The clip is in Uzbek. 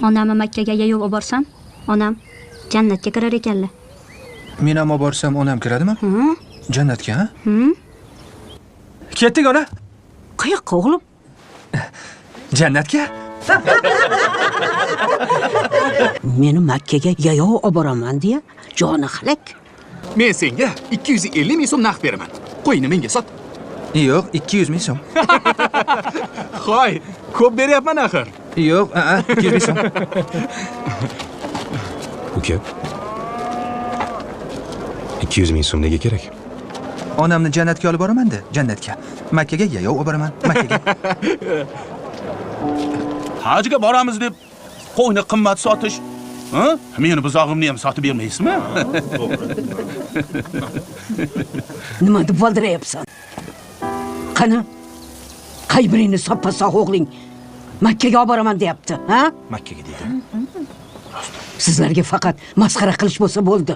Onamni Makkaga yayov oborsam, onam jannatga kirar ekanlar. Men ham borsam onam kiradimi? Jannatga, ha? Ketdik ona. Qayoqqa o'g'lim? Jannatga? Meni Makkaga yayov oboraman deya joni halak. Men senga 250 ming so'm naqd beraman. Qo'yini menga sot. Yo'q, 200 ming so'm. Hoy, ko'p beryapman axir. Yo'q, 200 ming so'm. Uka. 200 ming so'm nega kerak? Onamni jannatga olib boraman-da, jannatga. Makkaga yayov oboraman, Makkaga. Hajga boramiz deb qo'yni qimmat sotish. Ha? Meni buzog'imni ham sotib bermaysizmi? Nima deb valdirayapsan? Qani? Qay biringni soppa-sog' o'g'ling Makkaga oboraman deyapti, ha? Makkaga deydi. Sizlarga faqat masxara qilish bo'lsa bo'ldi.